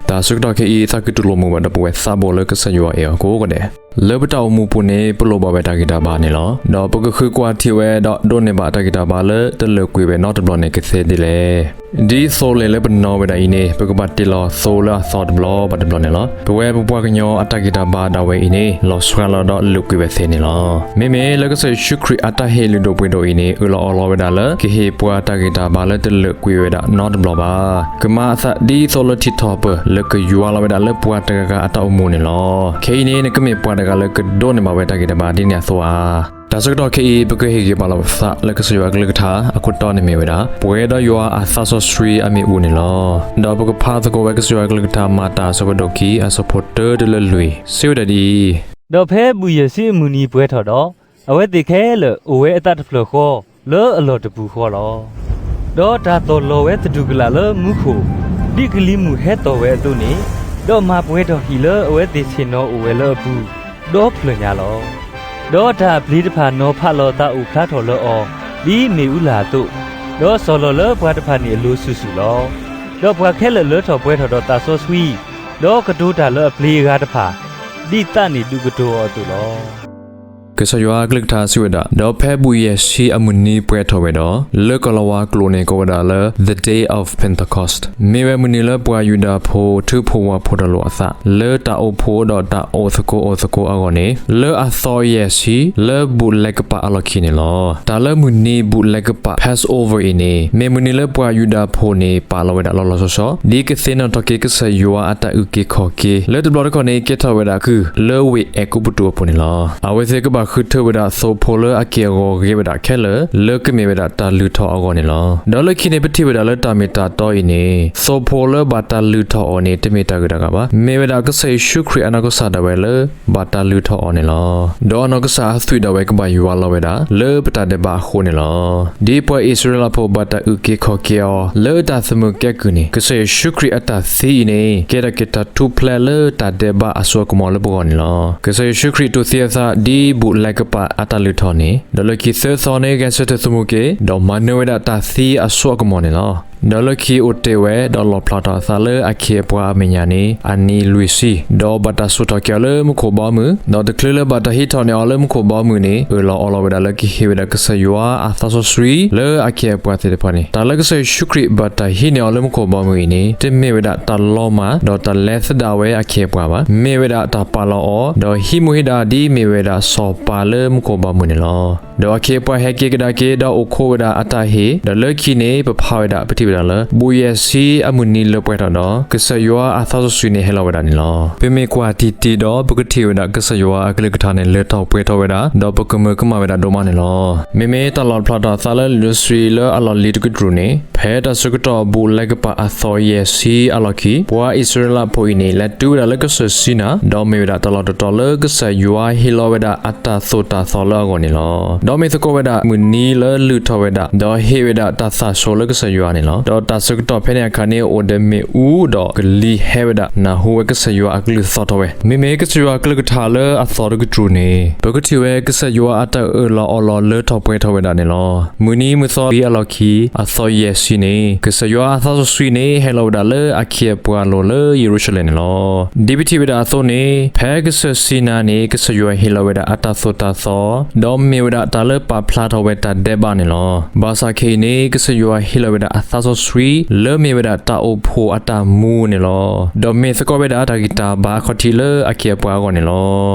တၢ်ဆၢကတီၢ်ခဲအံၤ သးကတူၢ်လိာ်မုာ်ဘၣ်ဒီးပဝဲသးဘိလၢကစၢ်ယွၤအဲၣ်အီၤကိးဂၤဒဲး, လၢပတၢ်အိၣ်မူပူၤန့ၣ် ပလိၣ်ဘၣ်ဝဲတၢ်ဂံၢ်တၢ်ဘါန့ၣ်လီၤ. ဒီးပကဃုကွၢ်ထံၣ်ဝဲဒီးဒိးန့ၢ်ဘၣ်တၢ်ဂံၢ်တၢ်ဘါလၢတလၢာ်ကွံာ်ဝဲနီတဘျီန့ၣ် ကသ့ဒ်လဲၣ်. ဒ်သိးလဲၣ်လၢပနီၣ်ဝဲဒၣ်အံၤန့ၣ် ပကဘၣ်တ့ၢ်လီၤသိလၢအသီတဘျီဘၣ်တဘျီန့ၣ်လီၤ. ပဝဲပပှၤကညီအတၢ်ဂံၢ်တၢ်ဘါဒၣ်ဝဲအံၤန့ၣ် လီၤစှၤလီၤဒီးလၢာ်ကွံာ်ဝဲသ့န့ၣ်လီၤ. မ့မ့ၢ်လၢကစၢ်ယ့ၣ်ၡူးခရံာ်အတၢ်ဟ့ၣ်လုၢ်ဒိၣ်ပှ့ၤဒိၣ်အံၤန့ၣ် အၢၣ်လီၤအီလီၤဝဲဒၣ်လၢ ကဟ့ၣ်ပှၤတၢ်ဂံၢ်တၢ်ဘါလၢတလၢာ်ကွံာ်ဝဲဒၣ်နီတဘျီဘၣ်. ကမၤအသးဒ်သိးလၢထံထီၣ်ပၢၢ် လၢကယွၤလီၤဝဲဒၣ်လၢပှၤတဂၤဂၤအတၢ်အိၣ်မူန့ၣ်လီၤ. ခဲအံၤန့ၣ် နကမ့ၢ်ပှၤတဂၤလၢကဒိးန့ၢ်ဘၣ်ဝဲတၢ်ဂံၢ်တၢ်ဘါဒ်န့ၣ်အသိးဧါ. တၢ်ဆၢကတီၢ်ခဲအံၤ ပကဟ့ၣ်ဂံၢ်ဘါလီၤပသးလၢကစၢ်ယွၤအကလုၢ်ကထါ အခိၣ်တီန့ၣ်မ့ၢ်ဝဲဒၣ် ပှဲၤဒီးယွၤအသးစီဆှံအမ့ၣ်အူန့ၣ်လီၤ. ဒီးပကဖးသကိးဝဲကစၢ်ယွၤအကလုၢ်ကထါ မၤတၢ်အဆၢဖးဒိၣ်ခံ အဆၢဖိတၢတုၤလၢလွံၢ် စံးဝဲဒၣ်ဒ်အံၤ, ဒီးဖဲဘူၣ်ယဲၢ်ဆံအမုၢ်နံၤပှဲၤထီၣ်ဒီး, အဝဲသ့ၣ်ခဲလၢာ်အိၣ်ဝဲအသးတဖျၢၣ်ဃီ လၢအလီၢ်တပူၤဃီလီၤ. ဒီးတၢ်သီၣ်လီၤဝဲသတူၢ်ကလာ်လၢမူခိၣ်, ဒ်ကလံၤမုၢ်ဟဲသီၣ်ဝဲအသိးန့ၣ်, ဒီးမၤပှဲၤထီၣ်ဟံၣ်လၢအဝဲသ့ၣ်ဆ့ၣ်နီၤအိၣ်ဝဲလၢအပူၤ, ဒီဖျၢၣ်ညါလီၤ. ဒီးတၢ်အပျ့ၤတဖၣ်နီၤဖးလီၤသးအိၣ်ဖျါထီၣ်လၢအီၤ, ဒ်မ့ၣ်အူလၢ်အသိး, ဒီးစီၤလီၤလၢပှၤတဖၣ်န့ၣ်အလိၤစုာ်စုာ်လီၤ. ဒီးပှၤခဲလၢာ်လၢထီၣ်ပှဲၤထီၣ်ဒီးသးစီဆှံ, ဒီးကတိၤတၢ်လၢအပျ့ၤအဂၤတဖၣ်, ဒ်သးန့ၣ်ဒုးကတိၤအီၤအသိးလီၤ. ကစၢ်ယွၤအကလုၢ်ကထါစံးဝဲဒၣ်, ဒီးဖဲဘူၣ်ယဲၢ်ဆံအမုၢ်နံၤပှဲၤထီၣ်ဝဲဒီး, လၢကီၢ်လၤဝါကျိာ်န့ၣ်ကိးဝဲဒၣ်လၢ the day of Pentecost, မ့ၢ်ဝဲမုၢ်နံၤလၢပှၤယူဒၤဖိထုကဖၣ်ဝဲဖှိၣ်တၢ်လိာ်အသး လၢတၢ်အိၣ်ဖှိၣ်ဒီးတၢ်အိၣ်သကိးအိၣ်သကိးအဂီၢ်န့ၣ်, လၢအသီယဲၢ်ဆံ လၢဘူၣ်လဲၤကပာ်အလီၢ်ခံန့ၣ်လီၤ. တၢ်လၢမုၢ်နံၤဘူၣ်လဲၤကပာ် Passover အံၤန့ၣ် မ့ၢ်မုၢ်နံၤလၢပှၤယူဒၤဖိန့ၣ် ပာ်လီၤဝဲဒၣ်လီၤလီၤဆီဆီ ဒ်ကသ့ၣ်နီၣ်ထီၣ်က့ၤကစၢ်ယွၤအတၢ်အုၣ်က့ၤခီၣ်က့ၤ လၢတဘျီတခီၣ်န့ၣ် ကဲထီၣ်ဝဲဒၣ်ကုၢ်လၢဝ့ၢ်အဲၤကူပတူးအပူၤန့ၣ်လီၤ. အဝဲသ့ၣ်ကဘၣ်ဃုထၢဝဲဒၣ်သိဖိလၢအက့ၢ်အဂီၤဂ့ၤဝဲဒၣ်ခဲလၢာ် လၢကမ့ၢ်ဝဲဒၣ်တၢ်လုၢ်ထီၣ်အဂီၢ်န့ၣ်လီၤ. ဒီးလၢခံန့ၣ် ပထံၣ်ဝဲဒၣ်လၢတၢ်မ့ၢ်တၢ်တီအံၤန့ၣ် သိဖိလၢဘၣ်တၢ်လုၢ်ထီၣ်အီၤန့ၣ် တမ့ၢ်တၢ်ဂ့ၤတၢ်ဂၤဘၣ်. မ့ၢ်ဝဲဒၣ်ကစၢ်ယ့ၣ်ၡူးခရံာ်အနီၢ်ကစၢ်ဒၣ်ဝဲလၢ ဘၣ်တၢ်လုၢ်ထီၣ်အီၤန့ၣ်လီၤ. ဒီးအနီၢ်ကစၢ်အသွံၣ်ဒၣ်ဝဲကဘၣ်ယွၤလီၤဝဲဒၣ် လၢပတၢ်ဒဲးဘးအဃိန့ၣ်လီၤ. ဒ်ပှၤအံၣ်စရ့လးဖိဘၣ်တၢ်အုၣ်က့ၤခီၣ်က့ၤအီၤ လၢတၢ်သမူးကဲကုၢ်န့ၣ် ကစၢ်ယ့ၣ်ၡူးခရံာ်အတၢ်သံအံၤန့ၣ် ကဲထီၣ်က့ၤတၢ်ထူၣ်ဖျဲးလၢတၢ်ဒဲးဘးအစိအကမီၤလၢပဂီၢ်န့ၣ်လီၤ. ကစၢ်ယ့ၣ်ၡူးခရံာ်တူၢ်သံအသးဒ်ဘူၣ်လဲၤကပာ်အတၢ်လုၢ်ထီၣ်န့ၣ်, ဒီးလၢခံသၢသီန့ၣ် ဂဲၤဆၢထၢၣ်သမူးက့ၤ, ဒီးမၤနၢၤဝဲဒၣ်တၢ်သံအစိအကမီၤန့ၣ်လီၤ. ဒီးလၢခံအိၣ်တ့ၢ်ဝဲ ဒီးလီၣ်ဖျါထီၣ်အသးလၢအခ့အပှၤအမဲာ်ညါန့ၣ် အနံၤလွံၢ်ဆံ, ဒီးဘၣ်တၢ်ဆူၣ်ထီၣ်က့ၤအီၤလၢမူခိၣ်ဘီမုၢ်, ဒီးတချုးလၢဘၣ်တၢ်ဟံးထီၣ်န့ၢ်အီၤလၢမူခိၣ်ဘီမုၢ်န့ၣ် အၢၣ်လီၤအီလီၤဝဲဒၣ်လၢကဟ့ၣ်ဝဲဒၣ်ကစၢ်ယွၤအသးစီဆှံ လၢအခ့အပှၤသ့ၣ်တဖၣ်န့ၣ်, တၢ်လၢကစၢ်ယ့ၣ်ၡူးခရံာ်ဘၣ်တၢ်ဟံးန့ၢ်အီၤလၢမူခိၣ်ဘီမုၢ်အံၤန့ၣ် တမ့ၢ်ဝဲဒၣ်တၢ်လီၤမၢ် ဒီးတၢ်လဲၤသဒၣ်ဝဲအခ့အပှၤဘၣ်. မ့ၢ်ဝဲဒၣ်တၢ်ပာ်လီၤအီၤ, ဒီးဟံးမူဟံးဒါဒ်မ့ၢ်ဝဲဒၣ်စီၤပၤလၢမူခိၣ်ဘီမုၢ်န့ၣ်လီၤ. ဒီးအခ့အပှၤဟဲက့ၤကဒါက့ၤ ဒီးအိၣ်ခိးဝဲဒၣ်အတၢ်ဟ့ၣ်, ဒီးလၢခံန့ၣ် ပဖးဝဲဒၣ် ပထံၣ်ဝဲဒၣ်လၢ ဘူၣ်ယဲၢ်ဆံအမုၢ်နံၤလၢပှဲၤထီၣ်ဒီး ကစၢ်ယွၤအသးစီဆှံန့ၣ်ဟဲလီၤဝဲဒၣ်န့ၣ်လီၤ. ပမ့ၢ်ကွၢ်တံၢ်တံၢ်ဒီး ပကထံၣ်ဝဲဒၣ်ကစၢ်ယွၤအကလုၢ်ကထါန့ၣ် လၢထီၣ်ပှဲၤထီၣ်ဝဲဒၣ်, ဒီးပကမၢကမၣ်ဝဲဒၣ်ဒိၣ်မးန့ၣ်လီၤ. မ့မ့ၢ်တၢ်လီၣ်ဖျါထီၣ်အသးလၢလံာ်စီဆှံလၢအလီၢ်လံၤတကတြူၢ်န့ၣ်, ဖဲတၢ်ဆၢကတီၢ်ဘူၣ်လဲၤကပာ်အသီယဲၢ်ဆံအလီၢ်ခံ, ပှၤအံၣ်စရ့လးဖိအံၤန့ၣ် လဲၤတုၤဝဲဒၣ်လၢကစၢၢ်စံနၤ, ဒီးမ့ၢ်ဝဲဒၣ်တၢ်လီၢ်တတီၤလၢကစၢ်ယွၤဟ့ၣ်လီၤဝဲဒၣ်အတၢ်သိၣ်တၢ်သီလၢအဂီၢ်န့ၣ်လီၤ. ဒီးမ့ၢ်သကိးဝဲဒၣ်မုၢ်နံၤလၢလုၢ်ထီၣ်ဝဲဒၣ်, ဒီးဟ့ၣ်ဝဲဒၣ်တၢ်သၣ်ဆိလၢကစၢ်ယွၤန့ၣ်လီၤ. ဒီးတၢ်ဆၢကတီၢ်ဖဲန့ၣ်အခါန့ၣ် အိၣ်ဒီးမ့ၣ်အူဒီးကလံၤဟဲဝဲဒၣ်, နၢ်ဟူဝဲကစၢ်ယွၤအကလုၢ်သီၣ်ထီၣ်ဝဲ. မ့မ့ၢ်ကစၢ်ယွၤအကလုၢ်ကထါလၢအသီတကတြူၢ်န့ၣ်, ပကထံၣ်ဝဲကစၢ်ယွၤအတၢ်အၢၣ်လီၤအီလီၤလၢထီၣ်ပှဲၤထီၣ်ဝဲဒၣ်န့ၣ်လီၤ. မုၢ်နံၤမုၢ်သီလၢအလီၢ်ခံ အသီယဲၢ်ဆံန့ၣ်, ကစၢ်ယွၤအသးစီဆှံန့ၣ် ဟဲလီၤဝဲဒၣ်လၢအခ့အပှၤအလိၤလၢယရူၤၡလ့ၣ်န့ၣ်လီၤ. ဒ်ပထံၣ်ဝဲဒၣ်အသိးန့ၣ်, ဖဲကစၢၢ်စံနၤန့ၣ် ကစၢ်ယွၤဟ့ၣ်လီၤဝဲဒၣ်အတၢ်သိၣ်တၢ်သီ, ဒီးမ့ၢ်ဝဲဒၣ်တၢ်လၢပာ်ဖျါထီၣ်ဝဲတၢ်ဒဲးဘးန့ၣ်လီၤ. ဘၣ်ဆၣ်ခဲအံၤန့ၣ် ကစၢ်ယွၤဟ့ၣ်လီၤဝဲဒၣ်အသးစီဆှံ လၢမ့ၢ်ဝဲဒၣ်တၢ်အိၣ်ဖှိၣ်အတၢ်မူန့ၣ်လီၤ. ဒီးမ့ၢ်သကိးဝဲဒၣ်တၢ်ဂံၢ်တၢ်ဘါအခီၣ်ထံးလၢအခ့အပှၤအဂီၢ်န့ၣ်လီ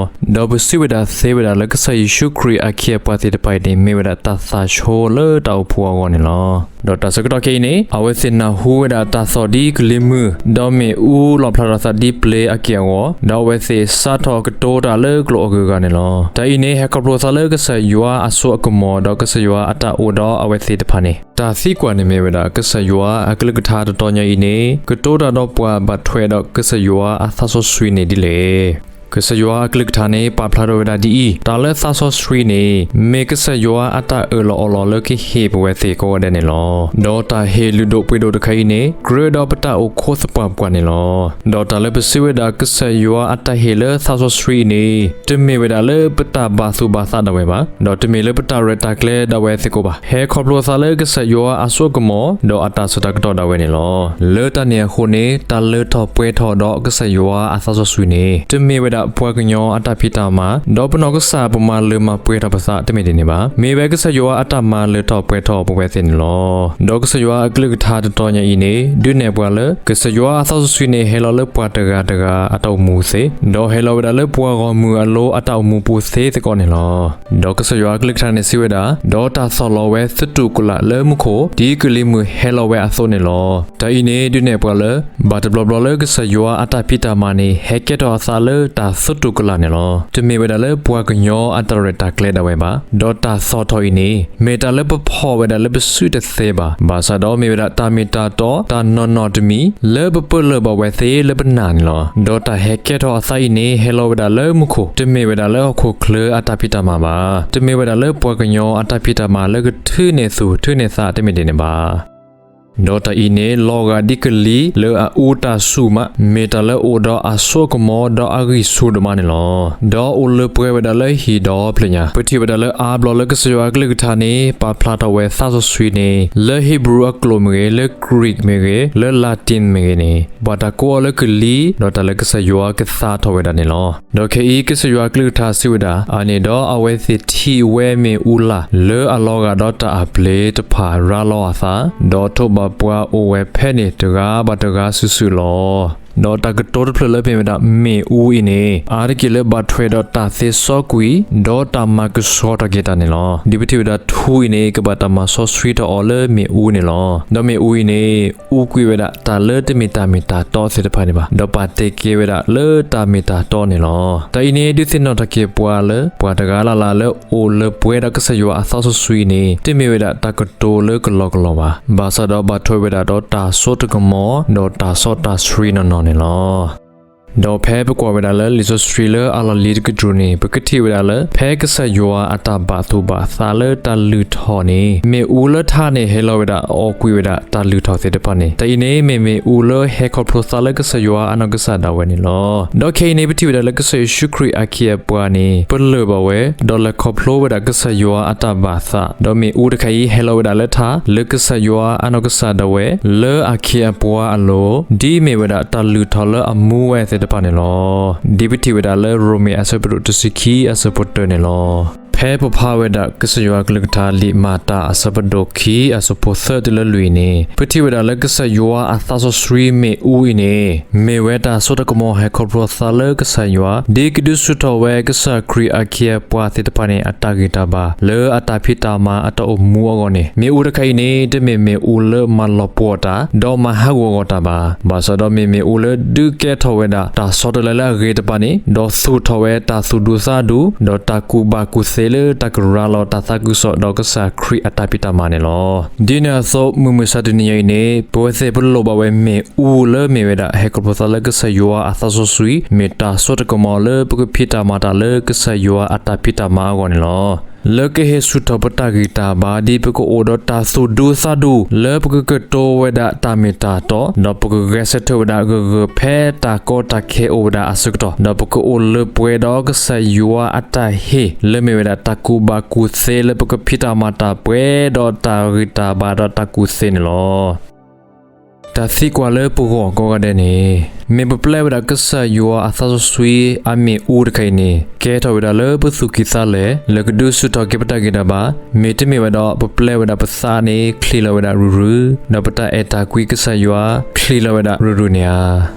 ၤ. ဒီးပစံးဝဲဒၣ်သ့ဝဲဒၣ်လၢကစၢ်ယ့ၣ်ၡူးခရံာ်အခ့အပှၤသ့ၣ်တဖၣ်အံၤန့ၣ် မ့ၢ်ဝဲဒၣ်တၢ်သၣ်ဆိလၢတၢ်အိၣ်ဖှိၣ်အဂီၢ်န့ၣ်လီၤ. ဒီးတၢ်ဆၢကတီၢ်ခဲအံၤန့ၣ်, အဝဲသ့ၣ်နၢ်ဟူဝဲဒၣ်တၢ်သီၣ်ဒ်ကလံၤမုၢ်, ဒီးမ့ၣ်အူလီၣ်ဖျါထီၣ်သးဒ်ပျ့ၤအက့ၢ်အဂီၤ, ဒီးအဝဲသ့ၣ်စးထီၣ်ကတိၤတၢ်လၢကျိာ်အဂုၤအဂၤန့ၣ်လီၤ. တၢ်အံၤန့ၣ် ဟဲခီဖျိသးလၢကစၢ်ယွၤအစိအကမီၤ ဒီးကစၢ်ယွၤအတၢ်အိၣ်ဒီးအဝဲသ့ၣ်တဖၣ်န့ၣ်, တၢ်သံကွၢ်န့ၣ်မ့ၢ်ဝဲဒၣ် ကစၢ်ယွၤအကလုၢ်ကထါတတီၤညါအံၤန့ၣ် ကတိၤတၢ်ဒီးပှၤဘၣ်ထွဲဒီးကစၢ်ယွၤအသးစီဆှံန့ၣ်ဒ်လဲၣ်. ကစၢ်ယွၤအကလုၢ်ကထါန့ၣ် ပာ်ဖျါထီၣ်ဝဲဒၣ်ဒ်အံၤ, တၢ်လၢသးစီဆှံန့ၣ် မ့ၢ်ကစၢ်ယွၤအတၢ်အၢၣ်လီၤအီလီၤလၢကဟ့ၣ်ပဝဲသ့ၣ်ကိးဂၤဒဲးန့ၣ်လီၤ. ဒီးတၢ်ဟ့ၣ်လုၢ်ဒိၣ်ပှ့ၤဒိၣ်တခါအံၤန့ၣ် ကြၢးဒီးပတၢ်အိၣ်ခိးသပှၢ်ပှၢ်န့ၣ်လီၤ. ဒီးတၢ်လၢပစံးဝဲဒၣ်ကစၢ်ယွၤအတၢ်ဟ့ၣ်လၢသးစီဆှံအံၤန့ၣ် တမ့ၢ်ဝဲဒၣ်လၢပတၢ်ဘၣ်သူၣ်ဘၣ်သးဒၣ်ဝဲဘၣ်, ဒီးတမ့ၢ်လၢပတၢ်ရဲၣ်တၢ်ကျဲၤဒၣ်ဝဲသ့ၣ်ကိးဘၣ်. ဟဲခီဖျိသးလၢကစၢ်ယွၤအစိအကမီၤ ဒီးအတၢ်ဆၢတၢ်ကတီၢ်ဒၣ်ဝဲန့ၣ်လီၤ. လၢတၢ်န့ၣ်အဃိန့ၣ် တၢ်လၢထီၣ်ပှဲၤထီၣ်ဒီးကစၢ်ယွၤအသးစီဆှံန့ၣ် တမ့ၢ်ဝဲဒၣ်ပှၤကညီအတၢ်ဖံးတၢ်မၤ, ဒီးပနီၢ်ကစၢ်ပမၤလၢမၤပှဲၤထီၣ်ပသးတမ့ၢ်ဒ်န့ၣ်ဘၣ်. မ့ၢ်ဝဲကစၢ်ယွၤအတၢ်မၤလၢထီၣ်ပှဲၤထီၣ်ပဝဲသ့ၣ်န့ၣ်လီၤ. ဒီးကစၢ်ယွၤအကလုၢ်ကထါတတီၤညါအံၤန့ၣ် ဒုးနဲၣ်ပှၤလၢ ကစၢ်ယွၤအသးစီဆှံန့ၣ် ဟဲလီၤလၢပှၤတဂၤတဂၤအတၢ်အိၣ်မူသ့, ဒီးဟဲလီၤဝဲဒၣ်လၢပှၤဂီၢ်မုၢ်အလိၤအတၢ်အိၣ်မူပူၤသ့စ့ၢ်ကီးန့ၣ်လီၤ. ဒီးကစၢ်ယွၤအကလုၢ်ကထါန့ၣ်စံးဝဲဒၣ်, ဒီးတၢ်သီၣ်လီၤဝဲသတူၢ်ကလာ်လၢမူခိၣ် ဒ်ကလံၤမုၢ်ဟဲလီၤဝဲအသိးန့ၣ်လီၤ. တၢ်အံၤန့ၣ်ဒုးနဲၣ်ပှၤလၢ ဘၣ်တဘျီဘျီလၢကစၢ်ယွၤအတၢ်ဖံးတၢ်မၤန့ၣ် ဟဲကဲထီၣ်အသးလၢတၢ်သတူၢ်ကလာ်န့ၣ်လီၤ. တမ့ၢ်ဝဲဒၣ်လၢပှၤကညီအတၢ်ရဲၣ်တၢ်ကျဲၤဒၣ်ဝဲဘၣ်. ဒီးတၢ်သီၣ်ထီၣ်အံၤန့ၣ် မ့ၢ်တၢ်လၢပဖီၣ်ဝဲဒၣ်လၢပစုတသ့ဘၣ်. ဘၣ်ဆၣ်ဒီးမ့ၢ်ဝဲဒၣ်တၢ်မ့ၢ်တၢ်တီ တၢ်နီၢ်နီၢ်တမံၤ လၢပပၢၢ်လၢၢ်ဘၣ်ဝဲသ့လၢပနာ်န့ၣ်လီၤ. ဒီးတၢ်ဟဲကဲထီၣ်အသးအံၤန့ၣ် ဟဲလီၤဝဲဒၣ်လၢမူခိၣ်, တမ့ၢ်ဝဲဒၣ်လၢဟီၣ်ခိၣ်ချၢအတၢ်ဖံးတၢ်မၤဘၣ်. တမ့ၢ်ဝဲဒၣ်လၢပှၤကညီအတၢ်ဖံးတၢ်မၤလၢကထုးန့ၢ်သူၣ်ထုးန့ၢ်သးတမ့ၢ်ဒ်န့ၣ်ဘၣ်. ဒီးတၢ်အံၤန့ၣ် လီၤဂာ်ဒ်ကလံၤလၢအအူတၢ်ဆူၣ်မး, မ့ၢ်တၢ်လၢအိၣ်ဒီးအစိအကမီၤဒီးအဂံၢ်ဆူၣ်ဒိၣ်မးန့ၣ်လီၤ. ဒီးအိၣ်လၢပှဲၤဝဲဒၣ်လၢဟံၣ်ဒီဖျၢၣ်ညါ. ပထံၣ်ဝဲဒၣ်လၢအါဘျီလၢကစၢ်ယွၤအကလုၢ်ကထါန့ၣ် ပာ်ဖျါထီၣ်ဝဲသးစီဆှံန့ၣ် လၢဟ့းဘြူၤအကျိာ်မ့ၢ်ဂ့ၤ, လၢ Greek မ့ၢ်ဂ့ၤ, လၢ Latin မ့ၢ်ဂ့ၤန့ၣ် ဘၣ်တၢ်ကိးအီၤလၢကလံၤ, ဒီးတၢ်လၢကစၢ်ယွၤကသါထီၣ်ဝဲဒၣ်န့ၣ်လီၤ. ဒီးခဲအံၤကစၢ်ယွၤအကလုၢ်ကထါစံးဝဲဒၣ်, အန့ၣ်ဒီးအဝဲသ့ၣ်ထံၣ်ဝဲမ့ၣ်အူလာ် လၢအလီၤဂာ်ဒီးတၢ်အပျ့ၤတဖၣ်ရၤလီၤအသး, ဒီးထိးဘၣ်ပှၤအိၣ်ဝဲဖဲန့ၣ်တဂၤဘၣ်တဂၤစုာ်စုာ်လီၤ. ဒီးတၢ်ကတိၤတဖျၢၣ်လၢမ့ၢ်ဝဲဒၣ်မ့ၣ်အူအံၤန့ၣ် အါတက့ၢ်လၢဘၣ်ထွဲဒီးတၢ်သ့စီကွံာ် ဒီးတၢ်မၤကဆှီထီၣ်က့ၤတၢ်န့ၣ်လီၤ. ဒ်ပထံၣ်ဝဲဒၣ်ထူအံၤန့ၣ် ကဘၣ်တၢ်မၤစီဆှံထီၣ်အီၤလၢမ့ၣ်အူန့ၣ်လီၤ. ဒီးမ့ၣ်အူအံၤန့ၣ် အူကွံာ်ဝဲဒၣ်တၢ်လၢတမ့ၢ်တၢ်မ့ၢ်တၢ်တီသ့ၣ်တဖၣ်န့ၣ်ဘၣ်, ဒီးပာ်တ့ၢ်က့ၤဝဲဒၣ်လၢတၢ်မ့ၢ်တၢ်တီန့ၣ်လီၤ. တၢ်အံၤန့ၣ် ဒုးသ့ၣ်နီၣ်ထီၣ်က့ၤပှၤလၢ ပှၤတဂၤလၢ်လၢ်လၢအိၣ်လၢပှဲၤဒီးကစၢ်ယွၤအသးစီဆှံအံၤန့ၣ် တမ့ၢ်ဝဲဒၣ်တၢ်ကတိၤလၢကလီကလီဘၣ်, ဘၣ်ဆၣ်ဒီးဘၣ်ထွဲဝဲဒၣ်ဒီးတၢ်စိတၢ်ကမီၤ ဒီးတၢ်စီတၢ်ဆှံနီၢ်နီၢ်န့ၣ်လီၤ. ဒီးဖဲပကွၢ်ဝဲဒၣ်လၢလံာ်စီဆှံလၢအလီၢ်လံၤတကတြူၢ်န့ၣ် ပကထံၣ်ဝဲဒၣ်လၢ ဖဲကစၢ်ယွၤအတၢ်ဘၣ်သူၣ်ဘၣ်သးလၢတၢ်လုၢ်ထီၣ်န့ၣ် မ့ၣ်အူလၢထါန့ၣ် ဟဲလီၤဝဲဒၣ်အီၣ်ကွံာ်ဝဲဒၣ်တၢ်လုၢ်ထီၣ်သ့ၣ်တဖၣ်န့ၣ် တၢ်အံၤန့ၣ်မ့ၢ်မ့ၣ်အူလၢဟဲခီဖျိသးလၢကစၢ်ယွၤအနီၢ်ကစၢ်ဒၣ်ဝဲန့ၣ်လီၤ. ဒီးခဲအံၤန့ၣ် ပထံၣ်ဝဲဒၣ်လၢကစၢ်ယ့ၣ်ၡူးခရံာ်အခ့အပှၤန့ၣ် ပလၢၢ်ဘၣ်ဝဲ ဒီးလဲၤခီဖျိဝဲဒၣ်ကစၢ်ယွၤအတၢ်ဘၣ်သး, ဒီးမ့ၣ်အူတခါအံၤ ဟဲလီၤဝဲဒၣ်လၢထါ လၢကစၢ်ယွၤအနီၢ်ကစၢ်ဒၣ်ဝဲ လၢအခ့အပှၤအလိၤ ဒ်မ့ၢ်ဝဲဒၣ်တၢ်လုၢ်ထီၣ်လၢအမူဝဲသ့ၣ်တဖၣ်န့ၣ်လီၤ. ဒ်ပထံၣ်ဝဲဒၣ်လၢရိမ့ၤအဆၢဖးဒိၣ်တဆံခံအဆၢဖိတၢန့ၣ်လီၤ. ဖဲပဖးဝဲဒၣ်ကစၢ်ယွၤအကလုၢ်ကထါလံာ်မၤတၢ်အဆၢဖးဒိၣ်ခံအဆၢဖိသၢတုၤလၢလွံၢ်န့ၣ် ပထံၣ်ဝဲဒၣ်လၢကစၢ်ယွၤအသးစီဆှံမ့ၣ်အူအံၤန့ၣ် မ့ၢ်ဝဲတၢ်စိတၢ်ကမီၤဟဲခီဖျိသးလၢကစၢ်ယွၤ ဒ်ကဒုးဆူၣ်ထီၣ်ဝဲကစၢ်ခရံာ်အခ့အပှၤသ့ၣ်တဖၣ်န့ၣ် အတၢ်ဂံၢ်တၢ်ဘါ လၢအတၢ်ဖံးတၢ်မၤအတၢ်အိၣ်မူအဂီၢ်န့ၣ် မ့ၣ်အူတခါအံၤန့ၣ် တမ့ၢ်မ့ၣ်အူလၢမၤလီၤပှီၢ်တၢ် ဒီးမၤဟးဂီၤဂီၤတၢ်ဘၣ်. ဘၣ်ဆၣ်ဒီးမ့ၢ်မ့ၣ်အူလၢဒုးကဲထီၣ်ဝဲဒၣ် တၢ်ဆီတလဲလၢအဂ့ၤတဖၣ်န့ၣ် ဒီးသူၣ်ထီၣ်ဝဲတၢ်သူၣ်ဒူသးဒူ ဒီးတၢ်ကူၣ်ဘၣ်ကူၣ်သ့လၢတၢ်ကရၤလီၤတၢ်သးခုကစီၣ်ဒီးကစၢ်ခရံာ်အတၢ်ဖံးတၢ်မၤန့ၣ်လီၤ. ဒ်န့ၣ်အသိး မုၢ်မဆါတနံၤညါအံၤန့ၣ် ပဝဲသ့ၣ်ပလိၣ်ဘၣ်ဝဲမ့ၣ်အူလၢမ့ၢ်ဝဲဒၣ် ဟဲခီဖျိသးလၢကစၢ်ယွၤအသးစီဆှံ မ့ၢ်တၢ်စိတၢ်ကမီၤလၢပကဖံးတၢ်မၤတၢ်လၢကစၢ်ယွၤအတၢ်ဖံးတၢ်မၤအဂီၢ်န့ၣ်လီၤ. လၢကဟ့ၣ်ဆူၣ်ထီၣ်ပတၢ်ဂံၢ်တၢ်ဘါ ဒ်ပကအိၣ်ဒီးတၢ်သူၣ်ဒူသးဒူ လၢပကကတိၤဝဲဒၣ်တၢ်မ့ၢ်တၢ်တီ ဒီးပကဂဲၤဆၢထၢၣ်ဝဲဒၣ်ဂၢၢ်ဂၢၢ်ဖဲတၢ်ကီတၢ်ခဲအိၣ်ဝဲဒၣ်အဆၢကတီၢ် ဒီးပကအိၣ်လၢပှဲၤဒီးကစၢ်ယွၤအတၢ်ဟ့ၣ် လၢမ့ၢ်ဝဲဒၣ်တၢ်ကူၣ်ဘၣ်ကူၣ်သ့လၢပကဖံးတၢ်မၤတၢ်ပှဲၤဒီးတၢ်ဂံၢ်တၢ်ဘါဒီးတၢ်ကူၣ်သ့န့ၣ်လီၤ. တၢ်သံကွၢ်လၢပဂီၢ်ကိးဂၤဒဲးန့ၣ် မ့ၢ်ပပျဲဝဲဒၣ်ကစၢ်ယွၤအသးစီဆှံအမ့ၣ်အူတခါအံၤန့ၣ် ကဲထီၣ်ဝဲဒၣ်လၢပသူၣ်ကံၢ်သးလဲ လၢကဒုးဆူၣ်ထီၣ်က့ၤပတၢ်ဂံၢ်တၢ်ဘါ, မ့တမ့ၢ်ဝဲဒီး ပပျဲဝဲဒၣ်ပသးန့ၣ် ချံးလီၤဝဲဒၣ်ရုၢ်ရုၢ်, ဒီးပတၢ်အဲၣ်တၢ်ကွံကစၢ်ယွၤ ချံးလီၤဝဲဒၣ်ရုၢ်ရုၢ်န့ၣ်ဧါ.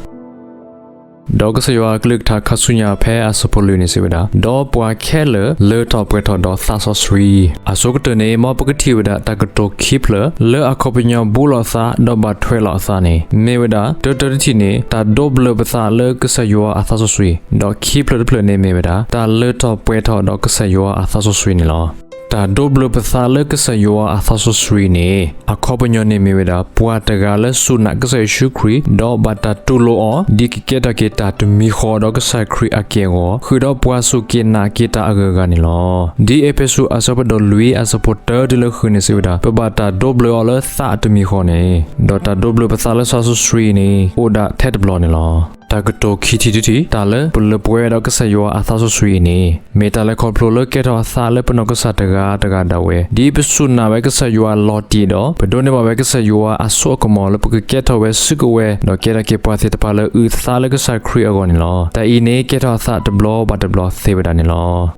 ဒီးကစၢ်ယွၤအကလုၢ်ကထါခါဆူညါဖဲအဆၢဖိလွံၢ်န့ၣ်စံးဝဲဒၣ်, ဒီးပှၤခဲလၢာ်လၢထီၣ်ပှဲၤထီၣ်ဒီးသးစီဆှံ. အဆိကတၢၢ်န့ၣ် မ်ပကထံၣ်ဝဲဒၣ်တၢ်ကတိၤခံဖျၢၣ် လၢအခီပညီဘူးလိာ်သးဒီးဘၣ်ထွဲလိာ်အသးန့ၣ် မ့ၢ်ဝဲဒၣ် တၢတၢတထံၣ်န့ၣ် တၢ်ဒိးဘျၢပသးလၢကစၢ်ယွၤအသးစီဆှံ, ဒီးခံဖျၢၣ်တဖျၢၣ်န့ၣ်မ့ၢ်ဝဲဒၣ် တၢ်လၢထီၣ်ပှဲၤထီၣ်ဒီးကစၢ်ယွၤအသးစီဆှံန့ၣ်လီၤ. တၢ်ဒိးဘျၢပသးလၢကစၢ်ယွၤအသးစီဆှံန့ၣ် အခီပညီန့ၣ်မ့ၢ်ဝဲဒၣ် ပှၤတဂၤလၢစူၢ်နာ်ကစၢ်ယ့ၣ်ၡူးခရံာ် ဒီးဘၣ်တၢ်တူၢ်လိာ်အီၤ ဒ်ကကဲထီၣ်က့ၤတၢ်တမံၤဃီဒီးကစၢ်ခရံာ်အက့ၢ်အဂီၤ ဃုာ်ဒီးပှၤစူၢ်က့ၤနာ်က့ၤတၢ်အဂုၤအဂၤန့ၣ်လီၤ. ဒ်အ့းဖ့းစူးအဆၢဖးဒိၣ်လွံၢ်အဆၢဖိတၢတုၤလၢဃုန့ၣ်စံးဝဲဒၣ် ပဘၣ်တၢ်ဒိးဘျၢအီၤလၢသးအတမံၤဃီန့ၣ်, ဒီးတၢ်ဒိးဘျၢပသးလၢသးစီဆှံအံၤန့ၣ် အိၣ်ဒၣ်ထဲတဘျီန့ၣ်လီၤ. တၢ်ကတိၤခံထံၣ်တထံၣ် တၢ်လၢပလၢပှဲၤဒီးကစၢ်ယွၤအသးစီဆှံအံၤန့ၣ် မ့ၢ်တၢ်လဲၤခီဖျိလၢကဲထီၣ်အသးလၢပနီၢ်ကစၢ်တဂၤတဂၤဒၣ်ဝဲ ဒ်ပစူၢ်နာ်ဝဲကစၢ်ယွၤလီၤတံၢ်ဒီး ပဒိးန့ၢ်ဘၣ်ဝဲကစၢ်ယွၤအစိအကမီၤလၢပကကဲထီၣ်ဝဲစုကဝဲၤ ဒီးကဲထီၣ်က့ၤပှၤသ့ၣ်တဖၣ်လၢအုၣ်သးလၢကစၢ်ခရံာ်အဂီၢ်န့ၣ်လီၤ. တၢ်အံၤန့ၣ် ကဲထီၣ်အသးတဘျီဘၣ်တဘျီသ့ဝဲဒၣ်န့ၣ်လီၤ.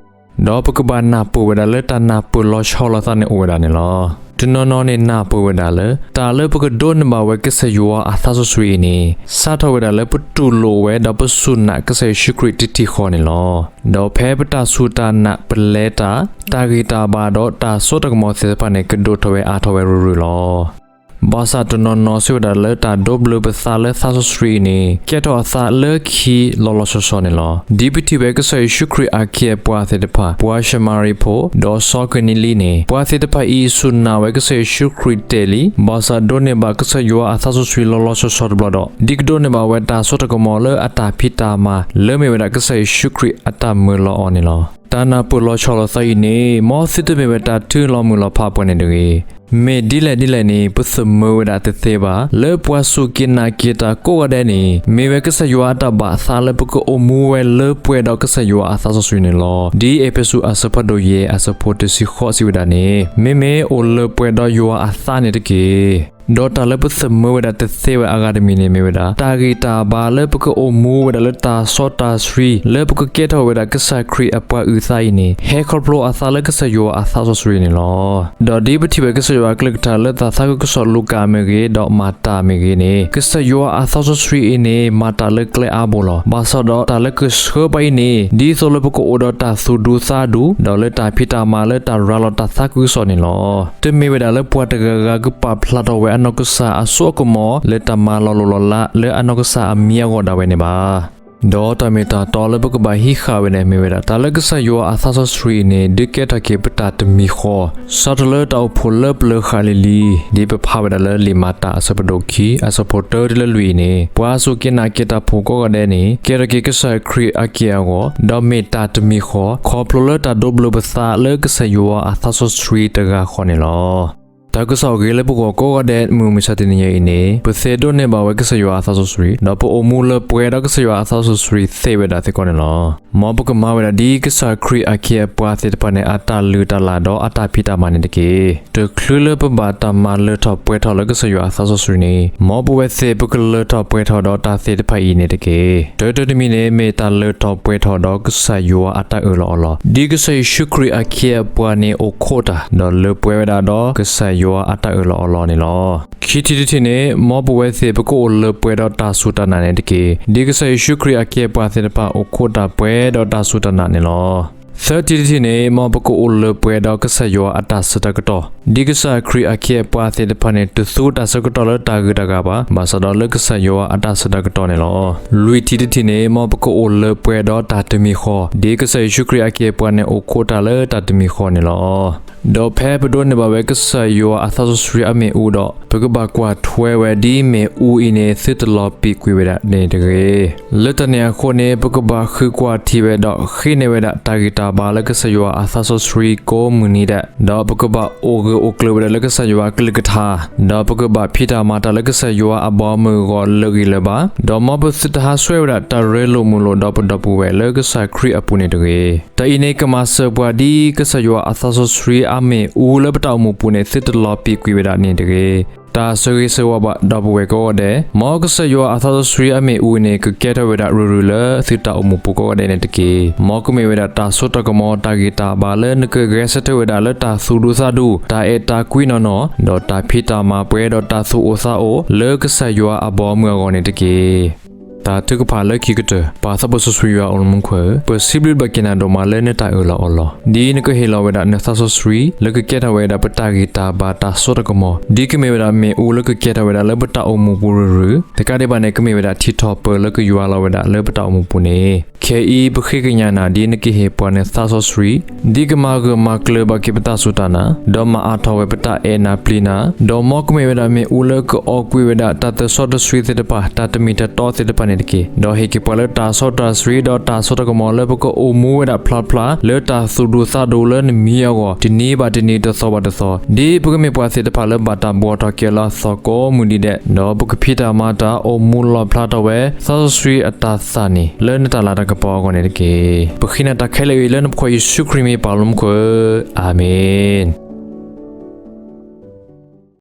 ဒီးပကဘၣ်နၢ်ပၢၢ်ဝဲဒၣ်လၢတၢ်နၢ်ပၢၢ်လီၤဆီလိာ်သးန့ၣ်အိၣ်ဝဲဒၣ်န့ၣ်လီၤ. တနီၤနီၤန့ၣ်နၢ်ပၢၢ်ဝဲဒၣ်လၢ တၢ်လၢပကဒိးန့ၢ်ဘၣ်ဝဲကစၢ်ယွၤအသးစီဆှံအံၤန့ၣ် စးထီၣ်ဝဲဒၣ်လၢပတူၢ်လိာ်ဝဲဒီးပစူၢ်နာ်ကစၢ်ယ့ၣ်ၡူးခရံာ်တထံၣ်ဃီန့ၣ်လီၤ. ဒီးဖဲပတၢ်စူၢ်တၢ်နာ်ပလဲၤတၢ် တၢ်ဂံၢ်တၢ်ဘါဒီးတၢ်စိတၢ်ကမီၤသ့ၣ်တဖၣ်န့ၣ် ကဒိၣ်ထီၣ်ဝဲအါထီၣ်ဝဲရုၢ်ရုၢ်လီၤ. ဘၣ်ဆၣ်တနီၤနီၤစံးဝဲဒၣ်လၢတၢ်ဒိးဘျၢပသးလၢသးစီဆှံအံၤန့ၣ် ကဲထီၣ်အသးလၢခံလီၤလီၤဆီဆီန့ၣ်လီၤ. ဒ်ပထံၣ်ဝဲကစၢ်ယ့ၣ်ၡူးခရံာ်အခ့အပှၤသ့ၣ်တဖၣ် ပှၤၡမၤရံဖိ ဒီးစီၤကနံလံန့ၣ် ပှၤသ့ၣ်တဖၣ်အံၤစူၢ်နာ်ဝဲကစၢ်ယ့ၣ်ၡူးခရံာ်တဲာ်လံ, ဘၣ်ဆၣ်ဒိးန့ၢ်ဘၣ်ကစၢ်ယွၤအသးစီဆှံလီၤလီၤဆီဆီတဘျီဒီး ဒ်ကဒိးန့ၢ်ဘၣ်ဝဲတၢ်စိတၢ်ကမီၤလၢအတၢ်ဖံးတၢ်မၤ လၢမ့ၢ်ဝဲဒၣ်ကစၢ်ယ့ၣ်ၡူးခရံာ်အတၢ်မၢလီၤအီၤန့ၣ်လီၤ. တၢ်နၢ်ပၢၢ်လီၤဆီလိာ်သးအံၤန့ၣ် မ်သုတမ့ၢ်ဝဲတၢ်ထုးလီၤမုၢ်လီၤဖးပှၤန့ၣ်တဂ့ၤ. မ့ၢ်ဒ်လဲၣ်ဒ်လဲၣ်န့ၣ် ပသမၢဝဲဒၣ်တသ့ဘၣ် လၢပှၤစူၢ်က့ၤနာ်က့ၤတၢ်ကိးဂၤဒဲးန့ၣ် မ့ၢ်ဝဲကစၢ်ယွၤအတၢ်ဘၣ်သးလၢပကအိၣ်မူဝဲလၢပှဲၤဒီးကစၢ်ယွၤအသးစီဆှံန့ၣ်လီၤ. ဒ်အ့းဖ့းစူးအဆၢဖးဒိၣ်ယဲၢ်အဆၢဖိတဆံဃိးစံးဝဲဒၣ်န့ၣ် မ့မ့ၢ်အိၣ်လၢပှဲၤဒီးယွၤအသးန့ၣ်တက့ၢ်. ဒီးတၢ်လၢပသမၢဝဲဒၣ်တသ့ဝဲအဂၤတမံၤန့ၣ်မ့ၢ်ဝဲဒၣ် တၢ်ဂံၢ်တၢ်ဘါလၢပကအိၣ်မူဝဲဒၣ်လၢတၢ်စီတၢ်ဆှံ လၢပကကဲထီၣ်ဝဲဒၣ်ကစၢ်ခရံာ်အပှၤအုၣ်သးအံၤန့ၣ် ဟဲခီဖျိအသးလၢကစၢ်ယွၤအသးစီဆှံန့ၣ်လီၤ. ဒီးဒ်ပထံၣ်ဝဲကစၢ်ယွၤအကလုၢ်ကထါလၢတၢ်သးခုကစီၣ်လူၤကၣ်မ့ၢ်ဂ့ၤ ဒီးမၤတၢ်မ့ၢ်ဂ့ၤန့ၣ် ကစၢ်ယွၤအသးစီဆှံအံၤန့ၣ် မၤတၢ်လၢကျဲအါဘိလီၤ. ဘၣ်ဆၣ်ဒီးတၢ်လၢကဆှၢပှၤအံၤန့ၣ် ဒ်သိးလၢပကအိၣ်ဒီးတၢ်သူၣ်ဒူသးဒူ ဒီးလၢတၢ်ဖံးတၢ်မၤလၢတၢ်ရၤလီၤတၢ်သးခုကစီၣ်န့ၣ်လီၤ. တမ့ၢ်ဝဲဒၣ်လၢပှၤတဂၤဂၤကပာ်ဖျါထီၣ်ဝဲအနီၢ်ကစၢ်အစိအကမီၤ လၢတၢ်မၤလီၤလိၢ်လီၤလးလၢအနီၢ်ကစၢ်အမံၤအဂီၢ်ဒၣ်ဝဲန့ၣ်ဘၣ်. ဒီးတၢ်မ့ၢ်တၢ်တီလၢပကဘၣ်ဟံးဃာ်ဝဲန့ၣ်မ့ၢ်ဝဲဒၣ် တၢ်လၢကစၢ်ယွၤအသးစီဆှံအံၤန့ၣ် ဒုးကဲထီၣ်က့ၤပတၢ်တမံၤဃီ စးထီၣ်လၢတၢ်အိၣ်ဖှိၣ်လၢပျၢၤဃာ်လံၤလံၤ ဒ်ပဖးဝဲဒၣ်လၢလံာ်မၤတၢ်အဆၢဖးဒိၣ်ခံ အဆၢဖိတၢတုၤလၢလွံၢ်အံၤန့ၣ် ပှၤစူၢ်က့ၤနာ်က့ၤတၢ်ဖိကိးဂၤဒဲးန့ၣ် ကဲထီၣ်က့ၤကစၢ်ခရံာ်အက့ၢ်အဂီၤ ဒီးမ့ၢ်တၢ်တမံၤဃီ ခီဖျိလၢတၢ်ဒိးဘျၢပသးလၢကစၢ်ယွၤအသးစီဆှံတဂၤဃီန့ၣ်လီၤ. တၢ်ကစီၣ်ဂ့ၤလၢပဂီၢ်ကိးဂၤဒဲးမုၢ်မဆါတနံၤညါအံၤန့ၣ် ပသ့ဒိးန့ၢ်ဘၣ်ဝဲကစၢ်ယွၤအသးစီဆှံ ဒီးပအိၣ်မူလၢပှဲၤဒီးကစၢ်ယွၤအသးစီဆှံသ့ဝဲဒၣ်စ့ၢ်ကီးန့ၣ်လီၤ. မ်ပကမၤဝဲဒၣ်ဒ်ကစၢ်ခရံာ်အခ့အပှၤသ့ၣ်တဖၣ်န့ၣ် အတၢ်လုၢ်တၢ်လၢ်ဒီးအတၢ်ဖံးတၢ်မၤန့ၣ်တက့ၢ်. တချုးလၢပဘၣ်တၢ်မၤလၢထီၣ်ပှဲၤထီၣ်လၢကစၢ်ယွၤအသးစီဆှံန့ၣ် မ်ပဝဲသ့ၣ်ပကလၢထီၣ်ပှဲၤထီၣ်ဒီးတၢ်သ့ၣ်တဖၣ်အံၤန့ၣ်တက့ၢ်. တၢတၢတမံၤန့ၣ် မ့ၢ်တၢ်လၢထီၣ်ပှဲၤထီၣ်ဒီးကစၢ်ယွၤအတၢ်အၢၣ်လီၤအီလီၤ ဒ်ကစၢ်ယ့ၣ်ၡူးခရံာ်အခ့အပှၤန့ၣ်အိၣ်ခိးတၢ် ဒီးလၢပှဲၤဝဲဒၣ်ဒီးကစၢ်ယွၤအတၢ်အၢၣ်လီၤအီလီၤန့ၣ်လီၤ. ခံထံၣ်တထံၣ်န့ၣ် မ်ပဝဲသ့ၣ်ပကအိၣ်လၢပှဲၤဒီးတၢ်စူၢ်တၢ်နာ်န့ၣ်တက့ၢ်. ဒ်ကစၢ်ယ့ၣ်ၡူးခရံာ်အခ့အပှၤသ့ၣ်တဖၣ်အိၣ်ခိးတၢ်ပှဲၤဒီးတၢ်စူၢ်တၢ်နာ်န့ၣ်လီၤ. သၢထံၣ်တထံၣ်န့ၣ် မ်ပကအိၣ်လၢပှဲၤဒီးကစၢ်ယွၤအတၢ်ဆၢတၢ်ကတီၢ် ဒ်ကစၢ်ခရံာ်အခ့အပှၤသ့ၣ်တဖၣ်န့ၣ် တသူတၢ်ဆၢကတီၢ်လၢတၢ်ဂုၤတၢ်ဂၤဘၣ်, ဘၣ်ဆၣ်ဒီးလၢကစၢ်ယွၤအတၢ်ဆၢတၢ်ကတီၢ်န့ၣ်လီၤ. လွံၢ်ထံၣ်တထံၣ်န့ၣ် မ်ပကအိၣ်လၢပှဲၤဒီးတၢ်တမံၤဃီ, ဒ်ကစၢ်ယ့ၣ်ၡူးခရံာ်အခ့အပှၤန့ၣ်အိၣ်ခိးတၢ်လၢတၢ်တမံၤဃီန့ၣ်လီၤ. ဒီးဖဲပဒိးန့ၢ်ဘၣ်ဝဲကစၢ်ယွၤအသးစီဆှံအမ့ၣ်အူဒီး ပကဘၣ်ကွၢ်ထွဲဝဲဒ်မ့ၣ်အူအံၤန့ၣ် သုတလီၤပံာ်ကွံာ်ဝဲဒၣ်န့ၣ်တဂ့ၤ. လၢတၢ်န့ၣ်အဃိန့ၣ် ပကဘၣ်ဃုကွၢ်ထံဝဲဒီးဃ့န့ၢ်ဝဲဒၣ် တၢ်ဂံၢ်တၢ်ဘါလၢကစၢ်ယွၤအသးစီဆှံကိးမုၢ်နံၤဒဲး, ဒီးပကဘၣ်အိၣ်ဂၢၢ်အိၣ်ကျၢၤဝဲဒၣ်လၢကစၢ်ယွၤအကလုၢ်ကထါ, ဒီးပကဘၣ်ဖံးတၢ်မၤတၢ်လၢကစၢ်ယွၤအဘီအမုၢ်အဂီၢ်လၢာ်ဂံၢ်လၢာ်ဘါ, ဒီးမ်ပသုတဟးဆှဲဝဲဒၣ်တၢ်ရ့လိာ်မုာ်လိာ်ဒီးပဒီပုၢ်ဝဲၢ်လၢကစၢ်ခရံာ်အပူၤန့ၣ်တဂ့ၤ. တၢ်အံၤန့ၣ် ကမၤစၢၤပှၤဒ်ကစၢ်ယွၤအသးစီဆှံအမ့ၣ်အူလၢပတၢ်အိၣ်မူပူၤန့ၣ် သုတလီၤပံာ်ကွံာ်ဝဲဒၣ်န့ၣ်တဂ့ၤ. တၢ်ဆၢဂ့ၤဆၢဝါဘၣ်ဒီပုၢ်ဝဲၢ်ကိးဂၤဒဲး, မ်ကစၢ်ယွၤအသးစီဆှံအမ့ၣ်အူန့ၣ် ကကဲထီၣ်ဝဲဒၣ်ရုၢ်ရုၢ်လၢသုတၢ်အိၣ်မူပူၤကိးဂၤဒဲးန့ၣ်တက့ၢ်. မ်ကမ့ၢ်ဝဲဒၣ်တၢ်စိတၢ်ကမီၤတၢ်ဂံၢ်တၢ်ဘါလၢနကဂဲၤဆၢထၢၣ်ဝဲဒၣ်လၢတၢ်သူၣ်ဒူသးဒူ, တၢ်အဲၣ်တၢ်ကွံနီၢ်နီၢ်, ဒီးတၢ်ဖံးတၢ်မၤပှဲၤဒီးတၢ်သူၣ်အိၣ်သးအိၣ်လၢကစၢ်ယွၤအဘီအမုၢ်အဂီၢ်န့ၣ်တက့ၢ်. တၢ်ထုကဖၣ်လၢခံကတၢၢ်. ပၢ်သးဘိစီဆှံယွၤအိၣ်လၢမူခိၣ်ဧၢ, ပစံးဘျုးဘၣ်က့ၤနၤဒိၣ်မးလၢနတၢ်အၢၣ်လီၤအီလီၤ, ဒ်နကဟ့ၣ်လီၤဝဲဒၣ်နသးစီဆှံ လၢကကဲထီၣ်ဝဲဒၣ်ပတၢ်ဂံၢ်တၢ်ဘါတၢ်စိတၢ်ကမီၤ, ဒ်ကမ့ၢ်ဝဲဒၣ်မ့ၣ်အူလၢကကဲထီၣ်ဝဲဒၣ်လၢပတၢ်အိၣ်မူပူၤရုၢ်ရုၢ်, တကးဒံးဘၣ်န့ၣ် ကမ့ၢ်ဝဲဒၣ်ထံထီၣ်ပၢၢ်လၢကယွၤလီၤဝဲဒၣ်လၢပတၢ်အိၣ်မူပူၤန့ၣ် ခဲအံၤ ပဃ့ကညးနၤဒ်နကဟ့ၣ်ပှၤနသးစီဆှံ ဒ်ကမၤဂၢၢ်မၤကျၢၤဘၣ်က့ၤပတၢ်စူၢ်တၢ်နာ်, ဒီးမၤအါထီၣ်ဝဲပတၢ်အဲၣ်နၤပျံၤနၤ, ဒီးမ်ကမ့ၢ်ဝဲဒၣ်မ့ၣ်အူလၢကအီၣ်ကွံာ်ဝဲဒၣ်တၢ်သဆှီတဆှံသ့ၣ်တဖၣ်, တၢ်တမံၤတတီသ့ၣ်တဖၣ်န့ၣ်တက့ၢ်. ဒီးဟ့ၣ်က့ၤပှၤလၢတၢ်စီတၢ်ဆှံ ဒီးတၢ်စိတၢ်ကမီၤလၢပကအိၣ်မူဝဲဒၣ်ဖျါဖျါ လၢတၢ်သူၣ်ဒူသးဒူလၢနမံၤအဂီၢ် တနံၤဘၣ်တနံၤ တသီဘၣ်တသီ, ဒ်ပကမ့ၢ်ပှၤသ့ၣ်တဖၣ်လၢဘၣ်တၢ်ဘှီထီၣ်က့ၤအီၤလၢအသီကိးမုၢ်နံၤဒဲး, ဒီးပကဖံးတၢ်မၤတၢ် အိၣ်မူလီၣ်ဖျါထီၣ်ဝဲ သးစီဆှံအတၢ်သၣ်န့ၣ် လၢနတၢ်လၤတၢ်ကပီၤအဂီၢ်န့ၣ်တက့ၢ်. ပဃ့နၤတၢ်ခဲလၢာ်အံၤ လၢနဖိခွါယ့ၣ်ၡူးခရံာ်မ့ၢ်ပၢ်လၢမူခိၣ်ဧၢ, အၤမ့ၣ်.